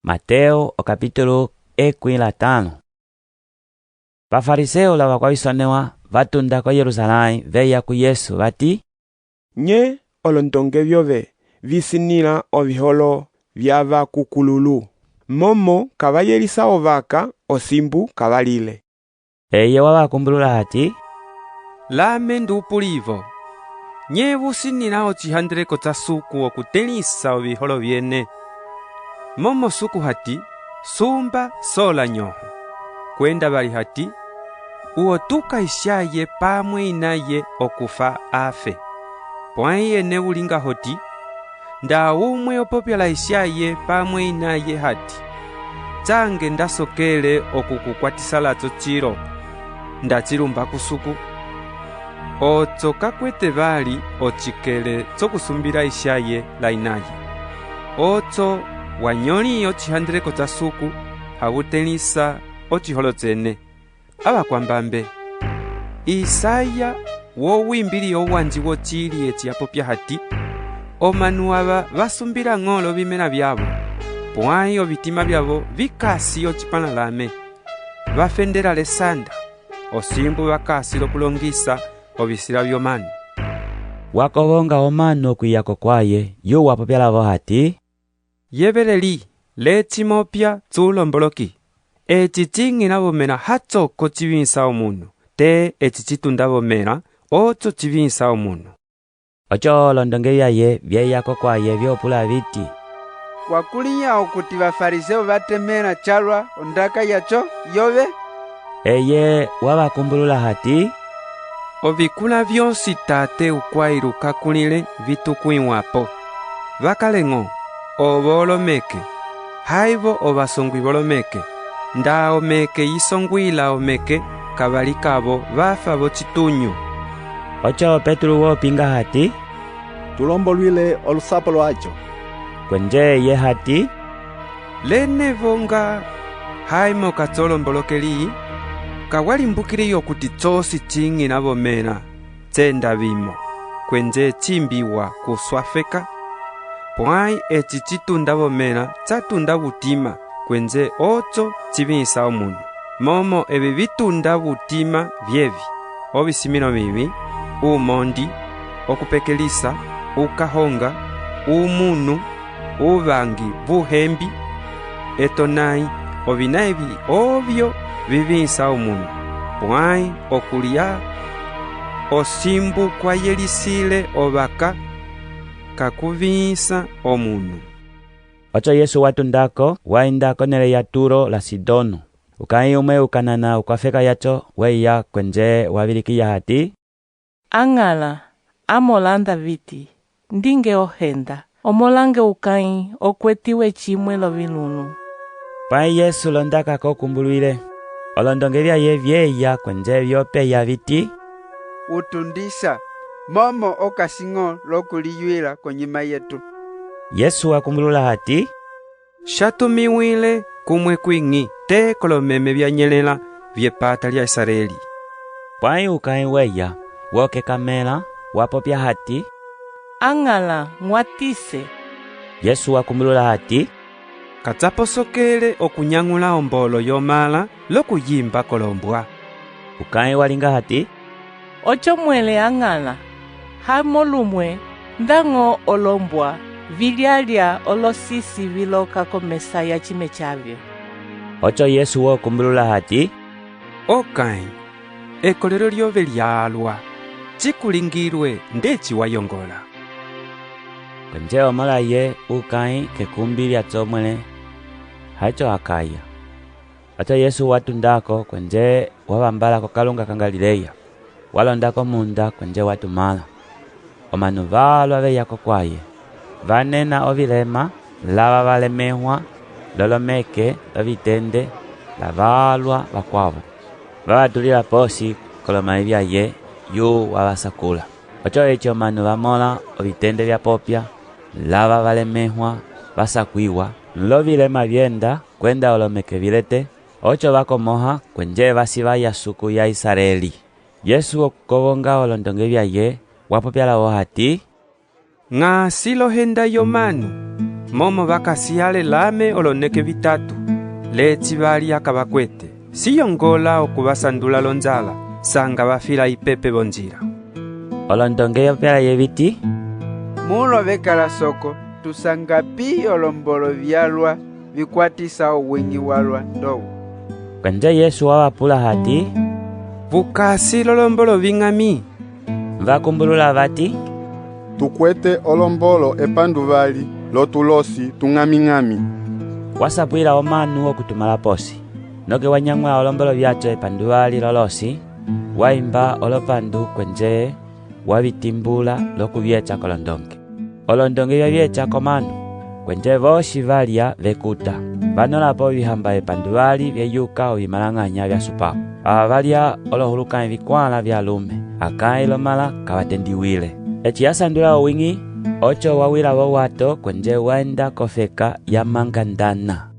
Mateo okapitulu 15. Va Fariseo la vakuavisonehua va tunda ko Yerusalãi veya ku Yesu vati, Nye olondonge viove vi sinĩla oviholo via vakukululu? Momo ka va yelisa ovaka osimbu ka va lile. Eye wa va kumbulula hati, Lame ndu pulivo, nye vu sinĩla ocihandeleko ca Suku oku tẽlisa oviholo viene? Momo Suku hati, Sumba so la nyõho. Kuenda vali hati, U o tuka isiaye pamue inaye oku fa a fe. Puãi ene vu linga hoti, Nda umue o popia la isiaye pamue inaye hati, Cange nda sokele oku ku kuatisa laco cilo, nda ci lumba ku Suku, oco ka kuete vali ocikele coku sumbila isiaye la inaye. Oco wa nyõli ocihandeleko ca Suku ha vu tẽlisa ociholo cene. Avakuambambe, Isaya wo wimbili owanji wocili eci a popia hati, Omanu ava va sumbila ño lovimẽla viavo, puãi ovitima viavo vi kasi ocipãla lame. Va fendela lesanda, osimbu va kasi loku longisa ovisila viomanu. Wa kovonga omanu oku iya kokuaye, yu wa popia lavo hati, Yeveleli, leci mopia cu lomboloki. Eci ciñila vomela hacoko ci vĩsa omunu, te eci ci tunda vomela oco ci vĩsa omunu. Oco olondonge viaye vieya kokuaye vio pula viti, Wa kũlĩha okuti va Fariseo va temẽla calua ondaka yaco yove? Eye wa va kumbulula hati, Ovikũla viosi Tate ukuailu ka kũlĩle vi tukuiwapo. Va kale ño, ovo olomeke, haivo ovasongui volomeke. Nda omeke yi songuila omeke, kavali kavo va fa vocitunyu. Oco Petulu wo pinga hati, Tu lomboluile olusapo luaco. Kuenje eye hati, Lenevo nga haimo ka co lombolokeli? Ka wa limbukili okuti cosi ciñila vomela cenda vimo, kuenje cimbiwa kusuafeka? Puãi eci ci tunda vomela ca tunda vutima, kuenje oco ci vĩhisa omunu. Momo evi vi tunda vutima vievi: ovisimĩlo vĩvi, umondi, oku pekelisa, ukahonga, umunu, uvangi vuhembi, etonãi, ovina evi ovio vi vĩhisa omunu. Puãi okulia osimbu kua yelisile ovaka ka ku vĩhisa omunu. Oco Yesu wa tundako, wa enda konele ya Turo la Sidono. Ukãi umue u Kanana ukuafeka yaco weya kuenje wa vilikiya hati, A Ñala, amõla a Ndaviti, ndinge ohenda. Omõlange ukãi o kuetiwe cimue lovilũlu. Puãi Yesu londaka ko kumbuluile. Olondonge viaye vieya kuenje vio peya viti, U tundisa, momo o kasi ño loku liyuila konyima yetu. Yesu wa kumbulula hati, Sia tumiwile kumue kuiñi te kolomeme via nyelẽla viepata lia Isareli. Puãi ukãi weya, wo kekamẽla, wa popia hati, A Ñala, ñuatise. Yesu wa kumbulula hati, Ka ca posokele oku nyañula ombolo yomãla loku yimba kolombua. Ukãi wa linga hati, Oco muẽle a Ñala, haimo lumue, ndaño olombua vi lialia olosisi vi loka komesa ya cime cavio. Oco Yesu wo kumbulula hati, Okãi, ekolelo liove lialua, ci ku lingilue ndeci wa yongola. Kuenje omõlaye ukãi kekumbi liaco muẽle haico a kaya. Oco Yesu wa tundako kuenje wa vambala kokalunga ka Galilea. Wa londa komunda kuenje wa tumãla. Omanu valua veya kokuaye. Va nena ovilema, lava va lemẽhua, lolomeke, lovitende, la valua vakuavo. Va va tulila posi kolomãhi viaye, yu wa va sakula. Oco eci omanu va mõla ovitende via popia, lava va lemẽhua va sakuiwa, lovilema vienda kuenda olomeke vi lete, oco va komoha kuenje va sivaya Suku ya Isareli. Yesu oku kovonga olondonge viaye, wa popia lavo hati, Ñasi lohenda yomanu. Momo va kasi ale lame oloneke vitatu, leci va lia ka va kuete. Si yongola oku va sandula lonjala, sanga va fila ipepe vonjila. Olondonge via popia laye viti, Mulo vekalasoko tu sanga pi olombolo vialua vi kuatisa owiñi walua ndowu? Kuenje Yesu wa va pula hati, Vu kasi lolombolo viñami? Va kumbulula vati, Tu kuete olombolo epanduvali lotulosi tuñamiñami. Wa sapuila omanu oku tumala posi. Noke wa nyañula olombolo viaco epanduvali lolosi, wa imba olopandu kuenje wa vi timbula loku vieca kolondonge. Olondonge via vieca komanu, kuenje vosi va lia vekuta. Va nõlapo ovihamba epanduvali vieyuka ovimalañanya via supapo. Ava va lia olohulukãi vikuãla vialume, akãi lomãla ka va tendiwile. Eci a sandula owiñi, oco wa wila vowato kuenje wa enda kofeka ya Mangandana.